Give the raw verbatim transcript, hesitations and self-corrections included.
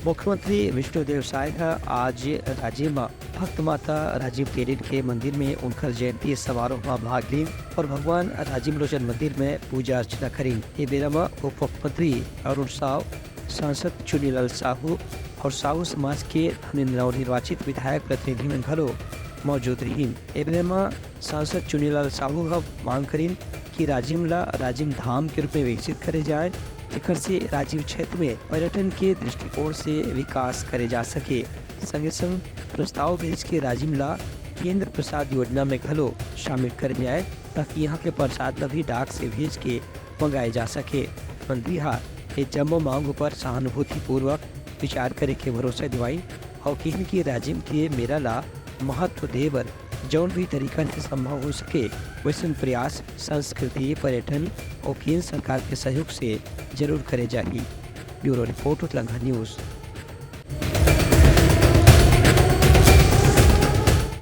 मुख्यमंत्री विष्णुदेव साय ह आज राजिम म भक्त माता राजिम टेरी के मंदिर में उनकर जयंती समारोह म भाग लीन और भगवान राजिम लोचन मंदिर में पूजा अर्चना करीन। ए बेरा म उप मुख्यमंत्री अरुण साव, सांसद चुन्नीलाल साहू और साहू समाज के नवनिर्वाचित विधायक प्रतिनिधि मन घलो मौजूद रहिन। ए बेरा म सांसद चुन्नीलाल साहू ह मांग करीन कि राजिम ला राजिम धाम के रूप में विकसित करे जाए, जेकर से राजिम क्षेत्र में पर्यटन के दृष्टिकोण से विकास करे जा सके। संगे संग प्रस्ताव भेज के राजिम ला केंद्र प्रसाद योजना में घलो शामिल करे जाए, ताकि यहाँ के प्रसाद ला भी डाक से भेज के मंगाए जा सके। मंत्री हा ये जम्मो मांग ऊपर सहानुभूतिपूर्वक विचार करे के भरोसा दिवाई और किहिन कि राजिम के मेला ला महत्व दे बर जौन भी तरीका से संभव हो सके, वैसन प्रयास संस्कृति, पर्यटन और केंद्र सरकार के सहयोग से जरूर करे जाही। ब्यूरो रिपोर्ट, उतलंघा न्यूज।